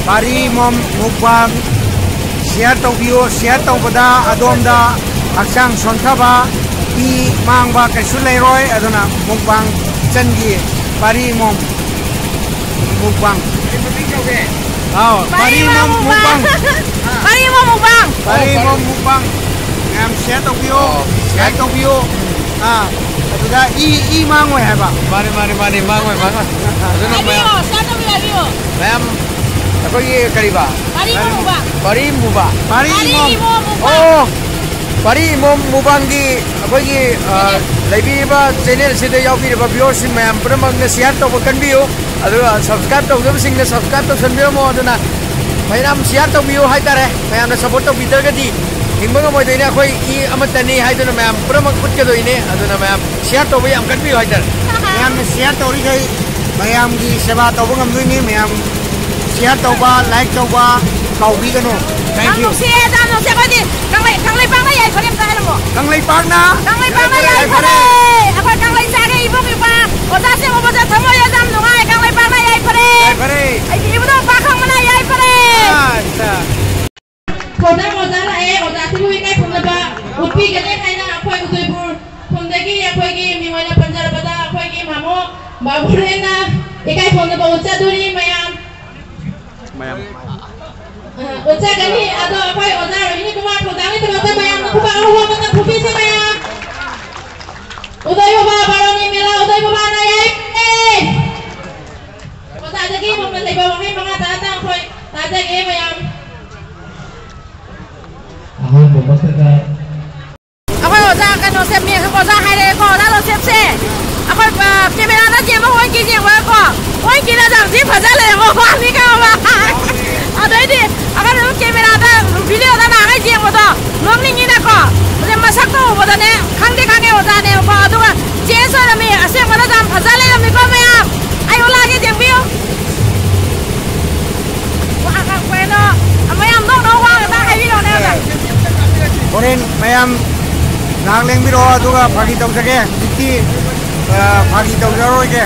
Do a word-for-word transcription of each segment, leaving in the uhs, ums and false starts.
ꯄꯥꯔꯤ ꯃꯣꯝ mukbang share ꯇꯧꯕꯤꯌꯨ꯫ ꯁꯤꯌꯥꯔ ꯇꯧꯕꯗ ꯑꯗꯣꯝꯗ ꯍꯛꯆꯥꯡ ꯁꯣꯟꯊꯕ, ꯏ ꯃꯥꯡꯕ ꯀꯩꯁꯨ ꯂꯩꯔꯣꯏ꯫ ꯑꯗꯨꯅ ꯃꯨꯛꯕꯥꯡ ꯆꯟꯒꯤ ꯄꯥꯔꯤ ꯃꯣꯝ ꯃꯨꯛꯕꯥꯡ꯫ ꯑꯥꯎ, ꯄꯥꯔꯤ ꯃꯣꯝ ꯃꯨꯛꯕꯥꯡ꯫ ꯄꯥꯔꯤ ꯃꯣꯝ ꯃꯨꯛꯕꯥꯡ꯫ ꯄꯥꯔꯤ ꯃꯣꯝ ꯃꯨꯛꯕꯥꯡ꯫ ꯃꯌꯥꯝ ꯁꯤꯌꯥꯔ ꯇꯧꯕꯤꯌꯨ꯫ ꯁꯤꯌꯥꯔ ꯇꯧꯕꯤꯌꯨ꯫ ꯑꯥ, ꯑꯗꯨꯗ ꯏ, ꯏ ꯃꯥꯡꯉꯣꯏ ꯍꯥꯏꯕ꯫ ꯃꯥꯅꯤ, ꯃꯥꯅꯤ, ꯃꯥꯅꯤ, ꯃꯥꯡꯉꯣꯏ, ꯃꯥꯡꯉꯣꯏ꯫ ꯑꯗꯨꯅ ꯃꯌꯥꯝ, ꯍꯥꯏꯕꯤꯌꯣ, ꯁꯤꯌꯥꯔ ꯇꯧꯕꯤꯌꯨ, ꯍꯥꯏꯕꯤꯌꯨ꯫ ꯃꯌꯥꯝ ꯑꯩꯈꯣꯏꯒꯤ ꯀꯔꯤꯕ? ꯄꯥꯔꯤ ꯃꯣꯝ ꯃꯨꯛꯕꯥꯡ꯫ ꯄꯥꯔꯤ ꯃꯨꯕꯥ꯫ ꯄꯥꯔꯤ ꯄꯥꯔꯤ ꯃꯣꯝ꯫ Mom mukbang. ꯑꯣ, ꯄꯥꯔꯤ ꯃꯣꯝ ꯃꯨꯕꯥꯡꯒꯤ ꯑꯩꯈꯣꯏꯒꯤ, ꯑ, ꯂꯩꯕꯤꯔꯤꯕ ꯆꯦꯅꯦꯜꯁꯤꯗ ꯌꯥꯎꯕꯤꯔꯤꯕ ꯚꯤꯌꯨꯋꯔꯁꯤꯡ ꯃꯌꯥꯝ ꯄꯨꯝꯅꯃꯛꯅ ꯁꯤꯌꯥꯔ ꯇꯧꯕ ꯀꯟꯕꯤꯌꯨ꯫ ꯑꯗꯨꯒ ꯁꯕꯁꯀ꯭ꯔꯥꯏꯕ ꯇꯧꯗꯕꯁꯤꯡꯅ ꯁꯕꯁꯀ꯭ꯔꯥꯏꯕ ꯇꯧꯁꯟꯕꯤꯔꯝꯃꯣ꯫ ꯑꯗꯨꯅ ꯃꯌꯥꯝ ꯁꯤꯌꯥꯔ ꯇꯧꯕꯤꯌꯨ ꯍꯥꯏꯇꯥꯔꯦ꯫ ꯃꯌꯥꯝꯅ ꯁꯞꯄꯣꯔꯠ ꯇꯧꯕꯤꯗ꯭ꯔꯒꯗꯤ ꯍꯤꯡꯕ ꯉꯝꯃꯣꯏꯗꯣꯏꯅꯦ꯫ ꯑꯩꯈꯣꯏ ꯏ ꯑꯃꯠꯇꯅꯤ ꯍꯥꯏꯗꯨꯅ ꯃꯌꯥꯝ ꯄꯨꯝꯅꯃꯛ ꯎꯠꯀꯗꯣꯏꯅꯦ꯫ ꯑꯗꯨꯅ ꯃꯌꯥꯝ ꯁꯤꯌꯥꯔ ꯇꯧꯕ ꯌꯥꯝ ꯀꯟꯕꯤꯌꯨ ꯍꯥꯏꯇꯥꯔꯦ꯫ ꯃꯌꯥꯝꯅ ꯁꯤꯌꯥꯔ ꯇꯧꯔꯤꯈꯩ ꯃꯌꯥꯝꯒꯤ ꯁꯦꯕꯥ ꯇꯧꯕ ꯉꯝꯗꯣꯏꯅꯤ꯫ ꯃꯌꯥꯝ ꯁꯤꯌꯥꯔ ꯇꯧꯕ, ꯂꯥꯏꯛ ꯇꯧꯕ ꯀꯥꯎꯕꯤꯒꯅꯨ꯫ Thank ꯌꯥꯝ you꯫ ꯅꯨꯡꯁꯤꯌꯦ, ꯌꯥꯝ ꯅꯨꯡꯁꯤꯌꯦ꯫ ꯑꯩꯈꯣꯏꯗꯤ ꯀꯪꯂꯩ-, ꯀꯪꯂꯩꯄꯥꯛꯅ ꯌꯥꯏꯐꯔꯦ ꯑꯝꯇ ꯍꯥꯏꯔꯝꯃꯣ꯫ ꯀꯪꯂꯩꯄꯥꯛꯅ ꯀꯪꯂꯩꯄꯥꯛꯅ ꯌꯥꯏꯐꯔꯦ꯫ ꯌꯥꯏꯐꯔꯦ꯫ ꯑꯩꯈꯣꯏ ꯀꯪꯂꯩ ꯆꯥꯒꯦ ꯏꯕꯨꯡ ꯏꯄ꯭ꯋꯥ꯫ ꯑꯣꯖꯥꯁꯤꯡ ꯎꯕꯁꯦ ꯊꯃꯣꯏꯁꯦ ꯌꯥꯝ ꯅꯨꯡꯉꯥꯏ꯫ ꯀꯪꯂꯩꯄꯥꯛꯅ ꯌꯥꯏꯐꯔꯦ꯫ ꯌꯥꯏꯐꯔꯦ꯫ ꯑꯩꯒꯤ ꯏꯕꯨꯙꯧ ꯄꯥꯈꯪꯕꯅ ꯌꯥꯏꯐꯔꯦ꯫ ꯑꯠꯆꯥ꯫ ꯊꯧꯗꯥꯡ ꯑꯣꯖꯥ ꯂꯥꯛꯑꯦ꯫ ꯑꯣꯖꯥꯁꯤꯕꯨ ꯏꯀꯥꯏ ꯈꯨꯝꯅꯕ ꯎꯠꯄꯤꯒꯅꯤ ꯍꯥꯏꯅ ꯑꯩꯈꯣꯏ ꯎꯗꯣꯏꯄꯨꯔ ꯈꯨꯟꯗꯒꯤ ꯑꯩꯈꯣꯏꯒꯤ ꯃꯤꯡ ꯑꯣꯏꯅ ꯄꯟꯖꯔꯕꯗ ꯑꯩꯈꯣꯏꯒꯤ ꯃꯥꯃꯣ ꯕꯥꯕꯨꯔꯦꯟꯅ ꯏꯀꯥꯏ ꯈꯨꯝꯅꯕ ꯎꯠꯆꯗꯣꯔꯤ ꯃꯌꯥꯝ꯫ ꯃꯌꯥꯝ꯫ ꯑ, ꯎꯠꯆꯒꯅꯤ꯫ ꯑꯗꯣ ꯑꯩꯈꯣꯏ ꯑꯣꯖꯥ ꯔꯣꯍꯤꯅꯤ ꯀꯨꯃꯥꯔ ꯊꯧꯗꯥꯡꯒꯤꯗꯃꯛꯇ ꯃꯌꯥꯝꯅ ꯈꯨꯕꯥꯛ ꯑꯍꯧꯕ ꯑꯃꯇꯪ ꯈꯨꯕꯤꯁꯤ ꯃꯌꯥꯝ꯫ ꯎꯗꯣꯏ ꯕꯕꯥ ꯕꯥꯔꯣꯅꯤ ꯃꯦꯂꯥ ꯎꯗꯣꯏ ꯕꯕꯥꯅ ꯌꯥꯏꯐꯔꯦ꯫ ꯑꯣꯖꯥꯗꯒꯤ ꯃꯃꯜ ꯂꯩꯕ ꯋꯥꯍꯩ ꯃꯉꯥ ꯇꯔꯥꯇꯪ ꯑꯩꯈꯣꯏ ꯇꯥꯖꯒꯦ ꯃꯌꯥꯝ꯫ ꯑꯍꯥꯟꯕꯃꯛꯇꯗ ꯑꯩꯈꯣꯏ ꯑꯣꯖꯥ ꯀꯩꯅꯣꯁꯦ, ꯃꯦꯛꯁ ꯑꯣꯖꯥ ꯍꯥꯏꯔꯛꯑꯦꯀꯣ, ꯑꯣꯖꯥ ꯖꯣꯁꯦꯞꯁꯦ꯫ ꯑꯩꯈꯣꯏ, ꯑ, ꯀꯦꯃꯦꯔꯥꯗ ꯌꯦꯡꯕ ꯍꯣꯏꯒꯤ ꯌꯦꯡꯕꯗꯀꯣ, ꯍꯣꯏꯒꯤꯅ ꯌꯥꯝ ꯊꯤ ꯐꯖ ꯂꯩꯔꯝꯕ ꯋꯥꯅꯤ ꯈꯪꯉꯕ? ꯑꯗꯩꯗꯤ ꯑꯩꯈꯣꯏꯅ ꯑꯗꯨꯝ ꯀꯦꯃꯦꯔꯥꯗ, ꯚꯤꯗꯤꯑꯣꯗ ꯅꯍꯥꯟꯒꯩ ꯌꯦꯡꯕꯗꯣ ꯅꯣꯛꯅꯤꯡꯉꯤꯅꯀꯣ꯫ ꯑꯗꯩ ꯃꯁꯛꯇꯣ ꯎꯕꯗꯅꯦ ꯈꯪꯗꯤ ꯈꯪꯉꯦ ꯑꯣꯖꯥꯅꯦꯕꯀꯣ, ꯑꯗꯨꯒ ꯆꯦꯟꯖ ꯑꯣꯏꯔꯝꯃꯤ꯫ ꯑꯁꯦꯡꯕꯅ ꯌꯥꯝ ꯐꯖ ꯂꯩꯔꯝꯃꯤꯀꯣ ꯃꯌꯥꯝ꯫ ꯑꯩ ꯎꯠꯂꯛꯑꯒꯦ ꯌꯦꯡꯕꯤꯌꯨ꯫ ꯋꯥ ꯉꯥꯡꯕ ꯀꯩꯅꯣ, ꯃꯌꯥꯝ ꯅꯣꯛ ꯅꯣꯛ ꯋꯥ ꯉꯥꯛꯇ ꯍꯥꯏꯕꯤꯔꯣꯅꯦ ꯑꯝꯇ꯫ ꯍꯣꯔꯦꯟ ꯃꯌꯥꯝ ꯉꯥꯏꯍꯥꯛ ꯂꯦꯡꯕꯤꯔꯛꯑꯣ, ꯑꯗꯨꯒ ꯐꯥꯒꯤ ꯇꯧꯖꯒꯦ꯫ ꯍꯧꯖꯤꯛꯇꯤ, ꯑ, ꯐꯥꯒꯤ ꯇꯧꯖꯔꯔꯣꯏꯒꯦ꯫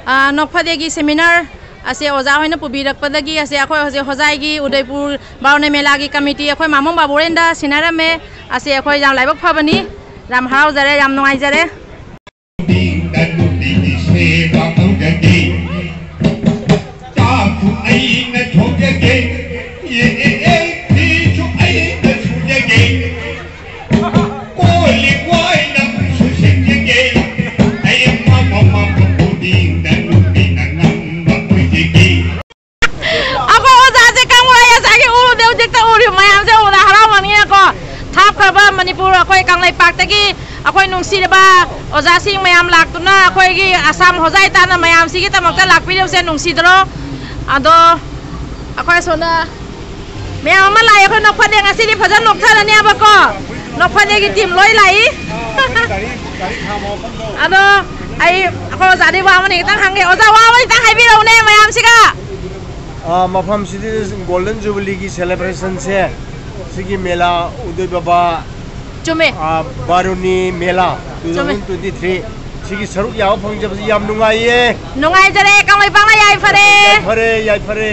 ꯑ, ꯅꯣꯛꯐꯗꯦꯒꯤ ꯁꯦꯃꯤꯅꯥꯔ ꯑꯁꯦ ꯑꯣꯖꯥ ꯍꯣꯏꯅ ꯄꯨꯕꯤꯔꯛꯄꯗꯒꯤ ꯑꯁꯦ ꯑꯩꯈꯣꯏ ꯍꯧꯖꯤꯛ ꯍꯣꯖꯥꯏꯒꯤ ꯎꯗꯩꯄꯨꯔ ꯕꯥꯔꯨꯅꯤ ꯃꯦꯂꯥꯒꯤ ꯀꯃꯤꯇꯤ ꯑꯩꯈꯣꯏ ꯃꯥꯃꯣ ꯕꯥꯕꯨꯔꯦꯟꯗ ꯁꯤꯟꯅꯔꯝꯃꯦ꯫ ꯑꯁꯦ ꯑꯩꯈꯣꯏ ꯌꯥꯝ ꯂꯥꯏꯕꯛ ꯐꯕꯅꯤ, ꯌꯥꯝ ꯍꯔꯥꯎꯖꯔꯦ, ꯌꯥꯝ ꯅꯨꯡꯉꯥꯏꯖꯔꯦ꯫ ꯅꯨꯄꯤꯒꯤ ꯁꯦꯕꯥ ꯇꯧꯖꯒꯦ꯫ ꯆꯥꯛꯁꯨ ꯑꯩꯅ ꯊꯣꯡꯖꯒꯦ꯫ ꯑꯦ, ꯑꯦ, ꯑꯦ, ꯐꯤꯁꯨ ꯑꯩꯅ ꯁꯨꯖꯒꯦ꯫ ꯀꯣꯜ ꯂꯤꯛ ꯋꯥꯏꯅ ꯁꯨꯁꯤꯟꯖꯒꯦ꯫ ꯑꯩ ꯃꯃꯥ ꯃꯄꯥ ꯈꯨꯗꯤꯡꯗ ꯅꯨꯄꯤꯅ ꯉꯝꯕ ꯑꯣꯏꯖꯒꯦ꯫ ꯑꯩꯈꯣꯏ ꯑꯣꯖꯥꯁꯦ ꯀꯪꯕ꯭ꯔꯥ? ꯉꯁꯥꯏꯒꯤ ꯎꯗꯦ, ꯍꯧꯖꯤꯛꯇ ꯎꯔꯤ ꯃꯌꯥꯝꯁꯦ ꯎꯕꯗ ꯍꯔꯥꯎꯃꯟꯒꯤꯅꯀꯣ꯫ ꯊꯥꯞꯈ꯭ꯔꯕ ꯃꯅꯤꯄꯨꯔ, ꯑꯩꯈꯣꯏ ꯀꯪꯂꯩꯄꯥꯛꯇꯒꯤ ꯑꯩꯈꯣꯏ ꯅꯨꯡꯁꯤꯔꯕ ꯑꯣꯖꯥꯁꯤꯡ ꯃꯌꯥꯝ ꯂꯥꯛꯇꯨꯅ ꯑꯩꯈꯣꯏꯒꯤ ꯑꯁꯥꯝ ꯍꯣꯖꯥꯏ ꯇꯥꯟꯅ ꯃꯌꯥꯝꯁꯤꯒꯤꯗꯃꯛꯇ ꯂꯥꯛꯄꯤꯔꯤꯕꯁꯦ ꯅꯨꯡꯁꯤꯗ꯭ꯔꯣ? ꯑꯗꯣ ꯑꯩꯈꯣꯏ ꯑꯁꯣꯝꯗ ꯃꯌꯥꯝ ꯑꯃ ꯂꯥꯛꯑꯦ, ꯑꯩꯈꯣꯏ ꯅꯣꯛꯐꯗꯦ ꯉꯁꯤꯗꯤ ꯐꯖꯅ ꯅꯣꯛꯊꯔꯅꯦꯕꯀꯣ꯫ ꯅꯣꯛꯐꯗꯦꯒꯤ ꯇꯤꯝ ꯂꯣꯏ ꯂꯥꯛꯏ꯫ ꯑꯗꯣ ꯑꯩ ꯑꯩꯈꯣꯏ ꯑꯣꯖꯥꯗꯤ ꯋꯥ ꯑꯃꯅꯤ ꯈꯤꯇꯪ ꯍꯪꯒꯦ꯫ ꯑꯣꯖꯥ, ꯋꯥ ꯑꯃꯅꯤ ꯈꯤꯇꯪ ꯍꯥꯏꯕꯤꯔꯛꯎꯅꯦ ꯃꯌꯥꯝꯁꯤꯒ꯫ ꯑꯥ, ꯃꯐꯝꯁꯤꯗ ꯒꯣꯜꯗꯟ ꯖꯨꯕꯤꯂꯤꯒꯤ ꯁꯦꯂꯦꯕ꯭ꯔꯦꯁꯟꯁꯦ, ꯁꯤꯒꯤ ꯃꯦꯂꯥ ꯎꯗꯣꯏ ꯕꯕꯥ, ꯆꯨꯝꯃꯦ꯫ ꯑꯥ, ꯕꯥꯔꯨꯅꯤ ꯃꯦꯂꯥ ꯆꯨꯝꯃꯦ꯫ ꯇꯨ ꯊꯥꯎꯖꯟ ꯇ꯭ꯋꯦꯟꯇꯤ ꯊ꯭ꯔꯤ, ꯁꯤꯒꯤ ꯁꯔꯨꯛ ꯌꯥꯕ ꯐꯪꯖꯕꯁꯤ ꯌꯥꯝ ꯅꯨꯡꯉꯥꯏꯌꯦ꯫ ꯅꯨꯡꯉꯥꯏꯖꯔꯦ, ꯀꯪꯂꯩꯄꯥꯛꯅ ꯌꯥꯏꯐꯔꯦ꯫ ꯌꯥꯏꯐꯔꯦ, ꯌꯥꯏꯐꯔꯦ꯫